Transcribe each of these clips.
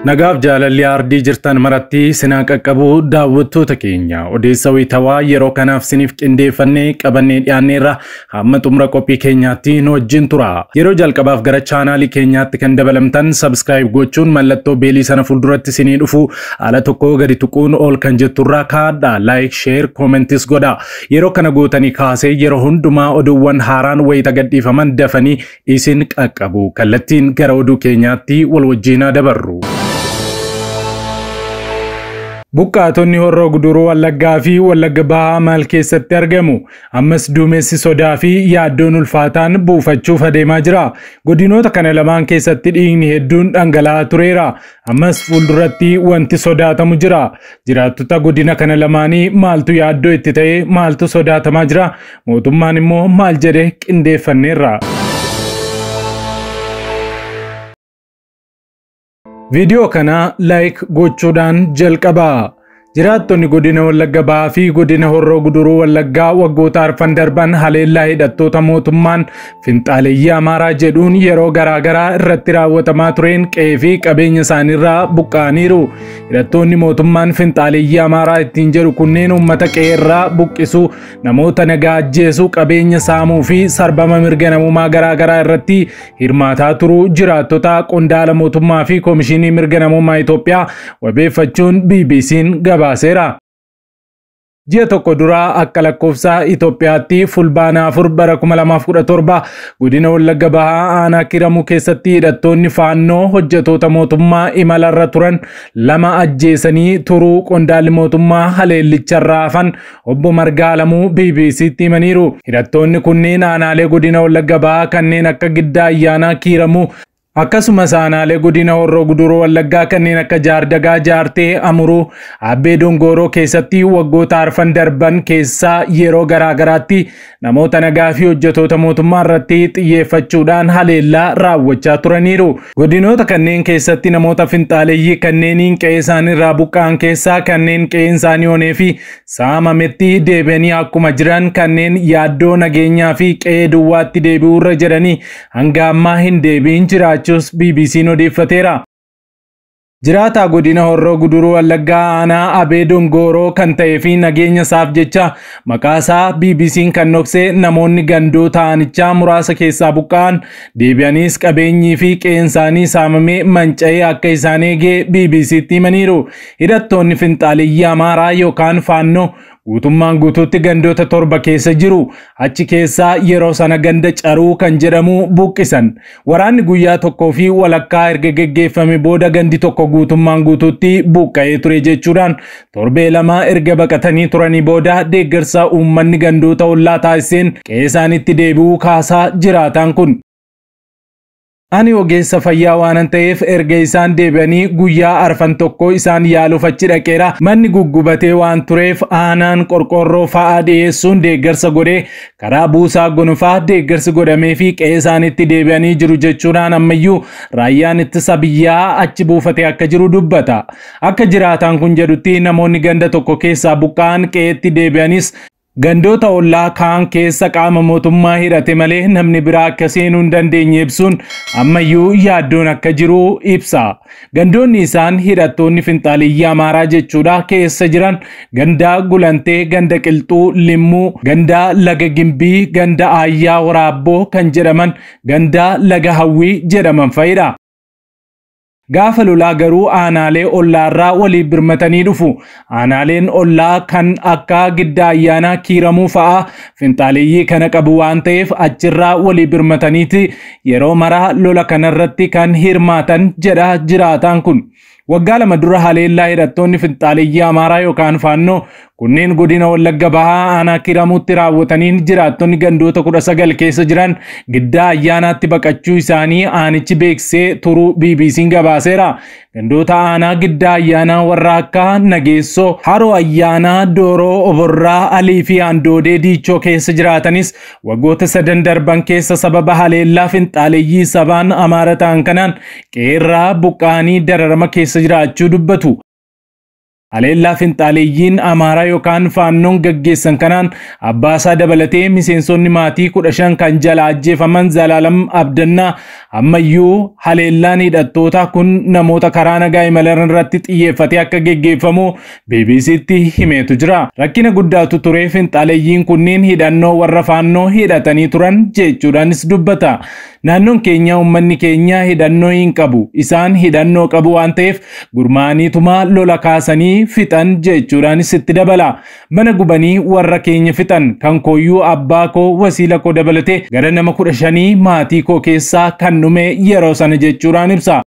Nagaaf jaalalli aardii jirtan maratti sinaa qaqqabu daawwattoota keenya odeessa wayitawaa yeroo kanaaf siniif qindeeffannee qabannee dhiyaanneerra hamma xumura qophii keenyaatti nu wajjin tura. Yeroo jalqabaaf gara chaanaalii keenyaatti kan dabalamtan subscribe gochuun mallattoo beelii sana fuulduratti sinii dhufu ala tokko gadi tuquun ol kan jetturraa kaadha. Like, share, commentis godha. Yeroo kana gootanii kaasee yeroo hundumaa oduuwwan haaraan wayita gadhiifaman dafanii isin qaqqabu. Kallattiin gara oduu keenyaatti wal wajjin dabarru. Buqqaatonni Horroo Guduruu Wallaggaa fi Wallagga Bahaa maal keessatti argamu? Ammas duumessi sodaa fi yaaddoon ulfaataan buufachuuf adeemaa jira. Godinoota kana lamaan keessatti dhiigni hedduun dhangala'aa tureera. Ammas fuulduratti wanti sodaatamu jira. Jiraattota godina kana lamaanii maaltu yaaddoo itti ta'e, maaltu sodaatamaa jira? Mootummaan immoo maal jedhe qindeeffanneerra. Viidiyoo kana like gochuudhaan jalqabaa. Jiraattonni godina Wallagga Bahaa fi godina Horroo Guduruu Wallaggaa waggoota arfan darban haleellaa hidhattoota mootummaan finxaaleeyyii Amaaraa jedhuun yeroo garaagaraa irratti raawwatamaa tureen qe'ee fi qabeenya isaaniirraa buqqa'aniiru. Hidhattoonni mootummaan finxaaleeyyii Amaaraa ittiin jedhu kunneen uummata qe'ee irraa buqqisuu, namoota nagaa ajjeesuu, qabeenya saamuu fi sarbama mirga namummaa garaagaraa irratti hirmaataa turuu jiraattota qondaala mootummaa fi Koomishinii Mirga Namummaa Itoophiyaa wabeeffachuun BBC'n gabaaseera. Ji'a tokko duraa akka lakkoofsa Itoophiyaatti fulbaana 4 bara 2017 godina Wallagga Bahaa aanaa Kiramuu keessatti hidhattoonni faannoo hojjetoota mootummaa imalarra turan lama ajjeesanii turuu qondaalli mootummaa haleellicharraa hafan obbo Margaa Alamuu BBC'tti himaniiru. Hidhattoonni kunneen aanaalee godina Wallagga Bahaa kanneen akka Giddaa Ayyaanaa, Kiramuu akkasumas aanaalee godina Horroo Guduruu Wallaggaa kanneen akka Jaardagaa, Jaartee, Amuruu, Abbee Dongooroo keessatti waggoota arfan darban keessaa yeroo garaagaraatti namoota nagaa fi hojjetoota mootummaa irratti xiyyeeffachuudhaan haleellaa raawwachaa turaniiru. Godinoota kanneen keessatti namoota finxaaleeyyii kanneeniin qe'ee isaaniirraa buqqa'an keessaa kanneen qe'een isaanii onee fi saamametti deebi'anii akkuma jiran kanneen yaaddoo nageenyaa fi qe'ee duwwaatti deebi'uurra jedhanii hanga ammaa hin deebi'in jiraachuu BBC'n odeeffateera. Jiraataa godina Horroo Guduruu Wallaggaa aanaa Abee Dongooroo kan ta'ee fi nageenya isaaf jecha maqaa isaa BBC'n kan dhokse namoonni gandoota aanichaa muraasa keessaa buqqa'an deebi'aniis qabeenyii fi qe'een isaanii saamamee manca'ee akka isaan eegee BBC'tti himaniiru. Hidhattoonni finxaaleeyyii Amaaraa yookaan Faannoo guutummaan guutuutti gandoota 7 keessa jiru. Achi keessaa yeroo sana ganda Caruu kan jedhamu buqqisan. Waraanni guyyaa tokkoo fi walakkaa erga geggeeffame booda gandi tokko guutummaan guutuutti buqqa'ee ture jechuudhaan torbee 2 erga baqatanii turanii booda deeggarsa uummanni gandoota ollaa taasiseen qe'ee isaaniitti deebi'uu kaasaa jiraataan kun. Ani ogeessa fayyaa waanan ta'eef erga isaan deebi'anii guyyaa arfan tokko isaan yaaluuf achi dhaqeera. Manni guggubatee waan tureef aanaan qorqorroo fa'aa dhiyeessuun deeggarsa godhee karaa buusaa gonfaa deeggarsi godhamee fi qe'ee isaaniitti deebi'anii jiru jechuudhaan ammayyuu raayyaan ittisa biyyaa achi buufatee akka jiru dubbata. Akka jiraataan kun jedhutti namoonni ganda tokko keessaa buqqa'an qe'eetti deebi'anis gandoota ollaa kaan keessa qaama mootummaa hidhate malee namni biraa akka seenuu hin dandeenye ibsuun ammayyuu yaaddoon akka jiru ibsa. Gandoonni isaan hidhattoonni finxaaleeyyii Amaaraa jechuudha keessa jiran ganda Gulantee, ganda Qilxuu, Limmuu, ganda Laga Gimbii, ganda Aayyaa Waraabboo kan jedhaman, ganda Laga Hawwii jedhaman fa'idha. Gaafa lolaa garuu aanaalee ollaarraa waliif birmatanii dhufu. Aanaaleen ollaa kan akka Giddaa Ayyaanaa, Kiiramuu fa'aa finxaaleeyyii kana qabu waan ta'eef achirraa waliif birmataniiti yeroo maraa lola kanarratti kan hirmaatan jedha jiraataan kun. Waggaa 2 dura haleellaa hidhattoonni finxaaleeyyii Amaaraa yookaan Faannoo kunneen godina Wallagga Bahaa aanaa Kiramuutti raawwataniin jiraattonni gandoota 19 keessa jiran Giddaa Ayyaanaatti baqachuu isaanii aanichi beeksisee turuu BBC'n gabaaseera. Gandoota aanaa Giddaa Ayyaanaa warra akka Nageessoo, Haroo Ayyaanaa, Dooroo, Oborraa, Alii fi Andoodee Diichoo keessa jiraatanis waggoota 3 darban keessa sababa haleellaa finxaaleeyyii sabaan Amaara ta'an kanaan qe'eerraa buqqa'anii dararama keessa jiraachuu dubbatu. Haleellaa finxaaleeyyiin Amaaraa yookaan Faannoon gaggeessan kanaan abbaasaa dabalatee miseensonni maatii 15 kan jala ajjeefaman Zalaalam Abdannaa ammayyuu haleellaan hidhattootaa kun namoota karaa nagaa imalan irratti xiyyeeffatee akka geggeeffamu BBCtti himeetu jira. Rakkina guddaatu ture, finxaaleeyyiin kunneen hidhannoo warra Faannoo hidhatanii turan jechuudhaanis dubbata. Naannoon keenya, uummanni keenya hidhannoo hin qabu. Isaan hidhannoo qabu waan ta'eef gurmaa'aniituma lola kaasanii fixan jechuudhaanis itti dabala. Mana gubanii warra keenya fixan, kan kooyyuu abbaa koo, wasiila koo dabalatee gara nama 15 maatii koo keessaa kan dhume yeroo sana jechuudhaan ibsa.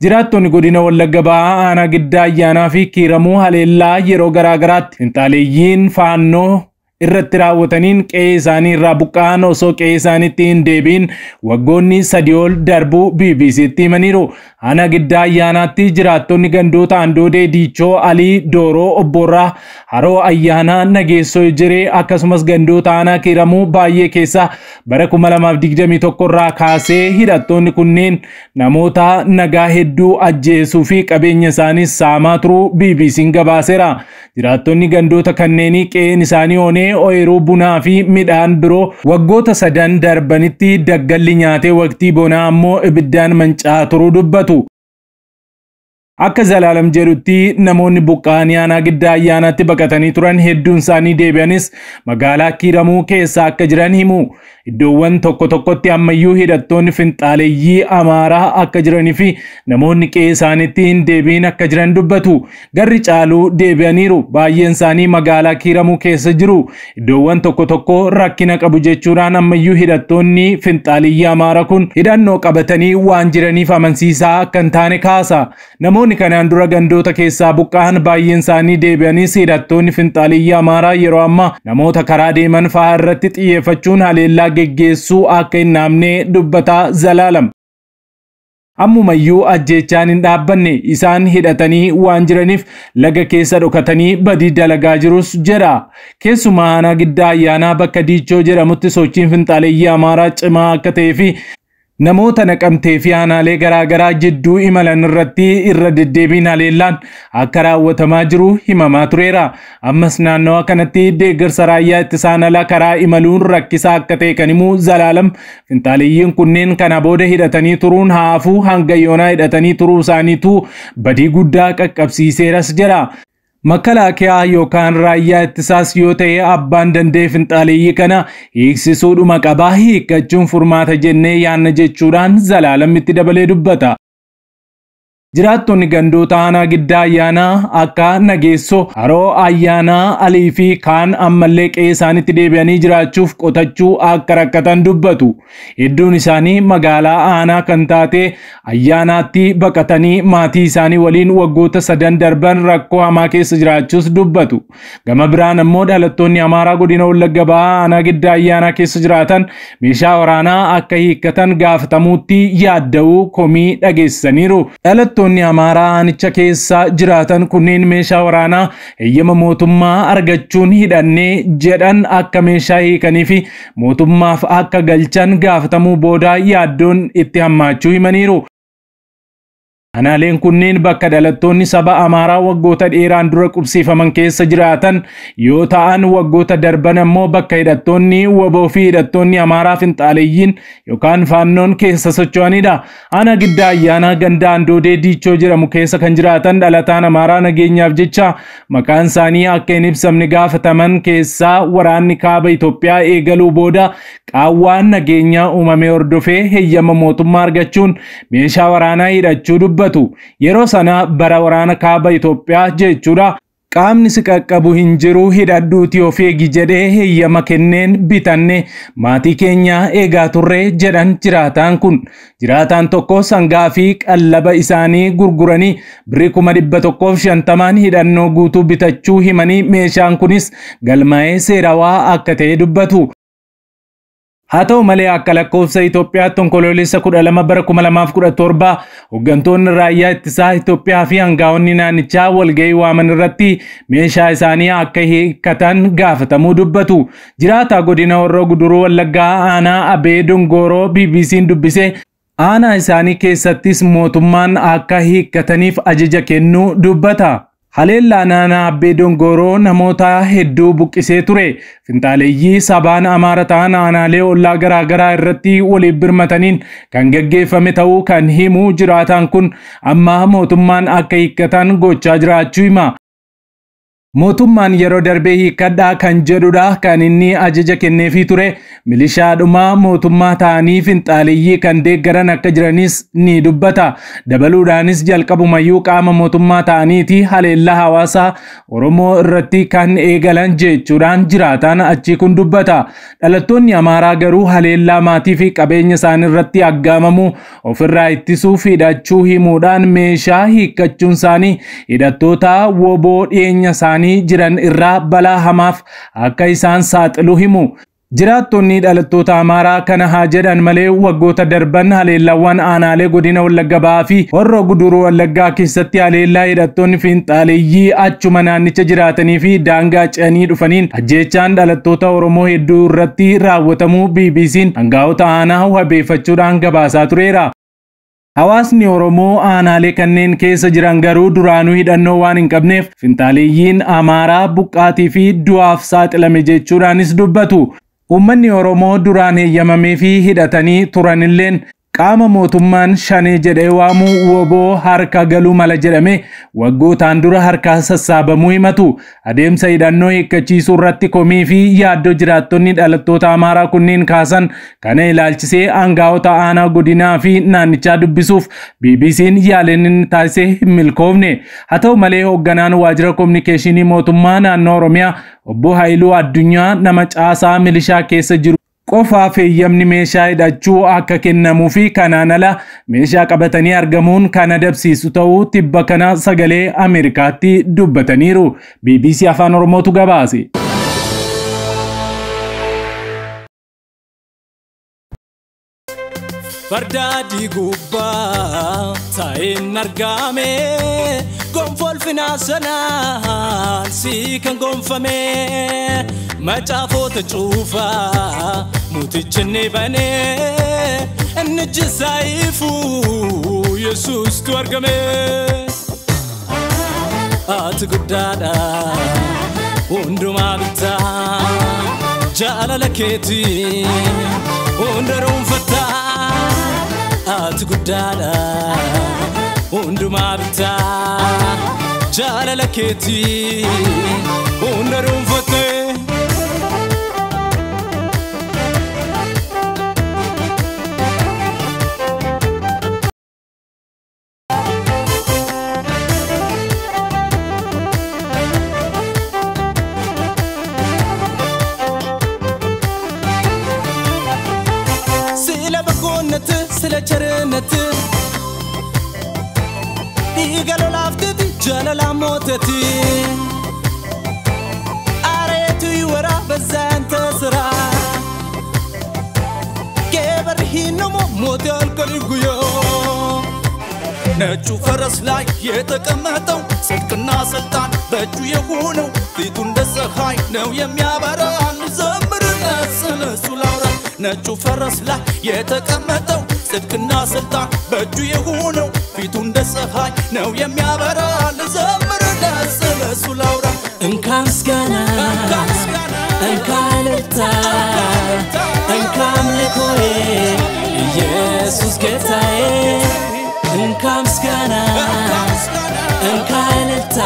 Jiraattonni godina Wallagga Bahaa aanaa Giddaa Ayyaanaa fi Kiiramuu haleellaa yeroo garaa garaatti finxaaleeyyiin Faannoo irratti raawwataniin qe'ee isaanii irraa buqqa'an osoo qe'ee isaaniitti hin deebiin waggoonni 3 ol darbuu BBCtti himaniiru. Aanaa Giddaa Ayyaanaatti jiraattonni gandoota Andoodee, Diichoo, Alii, Dooroo, Obborraa, Haroo Ayyaanaa, Nageessoo Ejjeree akkasumas gandoota aanaa Kiiramuu baay'ee keessaa bara 2021 irraa kaasee hidhattoonni kunneen namoota nagaa hedduu ajjeesuu fi qabeenya isaaniis saamaa turuu BBC'n gabaaseera. Jiraattonni gandoota kanneenii qe'een isaanii onee, ooyiruu bunaa fi midhaan biroo waggoota 3 darbanitti daggalli nyaatee, waqtii bonaa ammoo ibiddaan manca'aa turuu dubbatu. Akka Zalaalam jedhutti, namoonni buqqa'anii aanaa Giddaa Ayyaanaatti baqatanii turan hedduun isaanii deebi'anis magaalaa Kiiramuu keessa akka jiran himu. Iddoowwan tokko tokkotti ammayyuu hidhattoonni finxaaleeyyii Amaaraa akka jiranii fi namoonni qe'ee isaaniitti hin deebi'in akka jiran dubbatu. Garri caaluu deebi'aniiru. Baay'een isaanii magaalaa Kiiramuu keessa jiru. Iddoowwan tokko tokko rakkina qabu jechuudhaan ammayyuu hidhattoonni finxaaleeyyii Amaaraa kun hidhannoo qabatanii waan jiraniif amansiisaa akka hin taane kaasa. Namoonni kanaan dura gandoota keessaa buqqa'an baay'een isaanii deebi'anis hidhattoonni finxaaleeyyii Amaaraa yeroo ammaa namoota karaa deeman fa'aa irratti xiyyeeffachuun haleellaa geggeessuu akka hin dhaabne dubbata Zalaalam. Ammumayyuu ajjeechaan hin dhaabbanne, isaan hidhatanii waan jiraniif laga keessa dhokatanii badii dalagaa jirus jedha. Keessumaa aanaa Giddaa Ayyaanaa bakka Diichoo jedhamutti sochiin finxaaleeyyii Amaaraa cimaa akka ta'ee fi namoota Naqamtee fi aanaalee garaagaraa jidduu imalan irratti irra deddeebiin haleellaan akka raawwatamaa jiru himamaa tureera. Ammas naannawa kanatti deeggarsa raayyaa ittisaan ala karaa imaluun rakkisaa akka ta'e kan himu Zalaalam, finxaaleeyyiin kunneen kana booda hidhatanii turuun haafuu, hanga yoonaa hidhatanii turuu isaaniitu badii guddaa qaqqabsiiseeras jedha. Makalaakiyaa yookaan raayyaa ittisaas yoo ta'e abbaan danda'e finxaaleeyyii kana hiiksisuudhuma qabaa, hiikkachuun furmaata jennee yaanna jechuudhaan Zalaalam itti dabalee dubbata. Jiraattonni gandoota aanaa Giddaa Ayyaanaa akka Nageessoo, Haroo Ayyaanaa, Alii fi kaan ammallee qe'ee isaaniitti deebi'anii jiraachuuf qotachuu akka rakkatan dubbatu. Hedduun isaanii magaalaa aanaa kan taate Ayyaanaatti baqatanii maatii isaanii waliin waggoota 3 darban rakkoo hamaa keessa jiraachuus dubbatu. Gama biraan ammoo dhalattoonni Amaaraa godina Wallagga Bahaa aanaa Giddaa Ayyaanaa keessa jiraatan meeshaa waraanaa akka hiikkatan gaafatamuutti yaadda'uu komii dhageessisaniiru. Dhalattoonni Amaaraa aanicha keessa jiraatan kunneen meeshaa waraanaa heeyyama mootummaa argachuun hidhannee jedhan akka meeshaa hiikanii fi mootummaaf akka galchan gaafatamuu booda yaaddoon itti hammaachuu himaniiru. Aanaaleen kunneen bakka dhalattoonni saba Amaaraa waggoota dheeraan dura qubsiifaman keessa jiraatan yoo ta'an, waggoota darban ammoo bakka hidhattoonni WBO fi hidhattoonni Amaaraa finxaaleeyyiin yookaan Faannoon keessa socho'anidha. Aanaa Giddaa Ayyaanaa ganda Andoodee Diichoo jedhamu keessa kan jiraatan dhalataan Amaaraa nageenyaaf jecha maqaan isaanii akka hin ibsamne gaafataman keessaa waraanni kaaba Itoophiyaa eegaluu booda qaawwaan nageenyaa uumame hordofee heeyyama mootummaa argachuun meeshaa waraanaa hidhachuu dubbatu. Yeroo sana bara waraana kaaba Itoophiyaa jechuudha. Qaamni si qaqqabu hin jiru, hidhadhuutii of eegi jedhee heeyyama kenneen bitanne, maatii keenya eegaa turre jedhan jiraataan kun. Jiraataan tokko sangaa fi qallaba isaanii gurguranii birrii 150,000 hidhannoo guutuu bitachuu himanii, meeshaan kunis galmaa'ee seerawaa akka ta'e dubbatu. Haa ta'u malee, akka lakkoofsa Itoophiyaatti Onkoloolessa 12 bara 2017 hooggantoonni raayyaa ittisaa Itoophiyaa fi aangaa'onni naannichaa walgahii waaman irratti meeshaa isaanii akka hiikkatan gaafatamuu dubbatu. Jiraataa godina Horroo Guduruu Wallaggaa aanaa Abee Dongooroo BBC'n dubbise Aanaa isaanii keessattis mootummaan akka hiikkataniif ajaja kennuu dubbata. Haleellaan aanaa Abbee Dongoroo namoota hedduu buqqisee ture. Finxaaleeyyii sabaan Amaara ta'an aanaalee ollaa garaagaraa irratti waliif birmataniin kan gaggeeffame ta'uu kan himu jiraataan kun amma mootummaan akka hiikkatan gochaa jiraachuu hima. Mootummaan yeroo darbee hiikkadhaa kan jedhudha kan inni ajaja kenneefii ture. Milishaadhuma mootummaa ta'anii finxaaleeyyii kan deeggaran akka jiranis ni dubbata. Dabaluudhaanis jalqabumayyuu qaama mootummaa ta'aniiti haleellaa hawaasaa Oromoo irratti kan eegalan jechuudhaan jiraataan achi kun dubbata. Dhalattoonni Amaaraa garuu haleellaa maatii fi qabeenya isaanii irratti aggaamamuu ofirraa ittisuuf hidhachuu himuudhaan meeshaa hiikkachuun isaanii hidhattoota woboo dhiyeenya isaanii jiran irraa balaa hamaaf akka isaan saaxilu himu. Jiraattonni dhalattoota Amaaraa kana haa jedhan malee waggoota darban haleellaawwan aanaalee godina Wallagga Bahaa fi Horroo Guduruu Wallaggaa keessatti haleellaa hidhattoonni finxaaleeyyii achuma naannicha jiraatanii fi daangaa ce'anii dhufaniin ajjeechaan dhalattoota Oromoo hedduu irratti raawwatamuu BBC'n hangaa'ota aanaa wabeeffachuudhaan gabaasaa tureera. Hawaasni Oromoo aanaalee kanneen keessa jiran garuu duraanuu hidhannoo waan hin qabneef finxaaleeyyiin Amaaraa buqqaatii fi du'aaf saaxilame jechuudhaanis dubbatu. Uummanni Oromoo duraan heeyyamamee fi hidhatanii turanilleen qaama mootummaan shanee jedhee waamu woboo harka galuu mala jedhame waggootaan dura harkaa sassaabamuu himatu. Adeemsa hidhannoo hiikkachiisuu irratti komii fi yaaddoo jiraattonni dhalattoota Amaaraa kunneen kaasan kana ilaalchisee aangaa'ota aanaa godinaa fi naannichaa dubbisuuf BBC'n yaaleen inni taasisee hin milkoofne. Haa ta'u malee hoogganaan waajjira kominikeeshinii mootummaa naannoo Oromiyaa obbo Haayiluu Addunyaa nama caasaa milishaa keessa jiru qofaaf heeyyamni meeshaa hidhachuu akka kennamuu fi kanaan ala meeshaa qabatanii argamuun kan adabsiisu ta'uu tibba kana sagalee Ameerikaatti dubbataniiru. BBC Afaan Oromootu gabaase. Farda adii gubbaa taa'een argame gonfoo ulfinaa sanaan si kan gonfame macaafota cuufaa mootichi ni bane inni jisaa ifuu Yesuustu argame. Ati guddaadha hundumaa bittaa jaalala keetii hunda dhuunfattaa. Ati guddaadha hundumaa bittaa jaalala keetii hunda dhuunfattee. ስለ በጎነት ስለ ቸርነት dhiiga lolaafteti jaalala mooteti areetu ይወራ በዛ ያንተ ስራ ኬበርሂኖሞ ሞቴ አልቀሊጉዮ ነጩ ፈረስ ላይ የተቀመጠው ጽድቅና ስልጣን በእጁ የሆነው ፊቱ እንደ ፀሐይ ነው የሚያበራ እንዘምርለት ስለሱ ላውራ። ነጩ ፈረስ ላይ የተቀመጠው ጽድቅና ስልጣን በእጁ የሆነው ፊቱ እንደ ፀሐይ ነው የሚያበራ እንዘምርለት ስለሱ ላውራ። እንካ ምስጋና እንካ እልልታ እንካ አምልኮዬ ኢየሱስ ጌታዬ እንካ ምስጋና እንካ እልልታ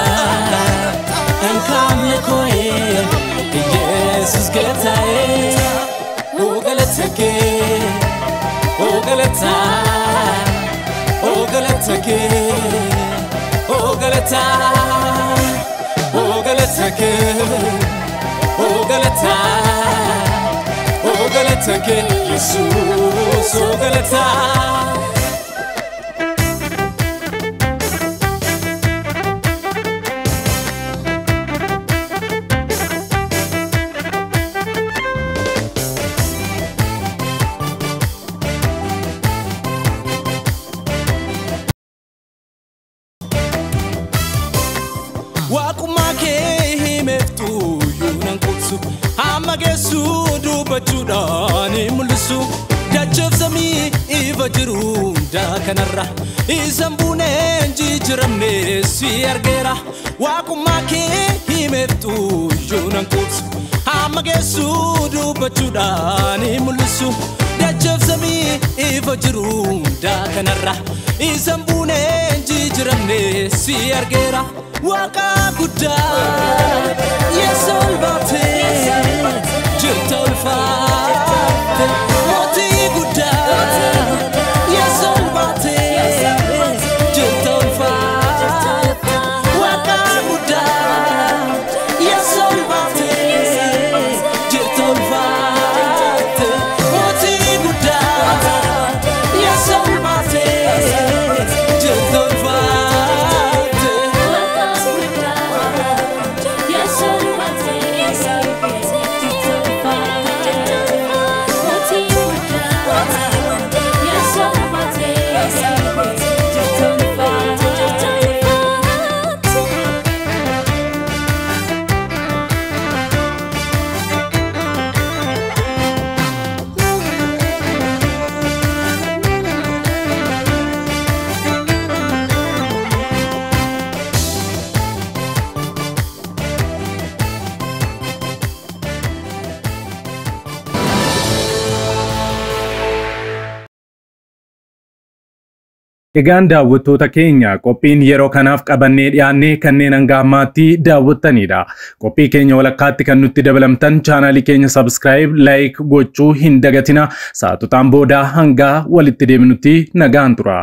እንካ አምልኮዬ ኢየሱስ ጌታዬ ኦ ገለተኬ ኦ ገለታ ኦ ገለተኬ ኦ ገለታ ኦ ገለተኬ ኦ ገለታ ኦ ገለተኬ ኢየሱስ ኦ ገለታ። Waaqummaa kee himeeftu yuunan qubsu hamma geessu dubbachuudhaan hin mul'isu dacheef samii ifa jiru hundaa kanarra isan buuneen jijjiiramne si argeera waaqummaa kee himeeftu iyyuu nan quubsu hamma geessu dubbachuudhaan hin mul'isu dachaaf samii ifa jiru hundaa kanarra isan buuneen jijjiiramne si argeera waaqa guddaa yesu ol baatee jirta ulfaate mootii guddaa yesu ol baatee jirta ulfaate waaqa guddaa yesu ol baatee jirta ulfaate mootii guddaa yesu ol baatee jirta ulfaate. Egaan daawwattoota keenya qophiin yeroo kanaaf qabannee dhiyaannee kanneen hanga ammaatti daawwattanidha. Qophii keenya walakkaatti kan nutti dabalamtan chaanaalii keenya subscribe, like gochuu hin dagatina. Sa'aatotaan booda hanga walitti deebinutti nagaan tura.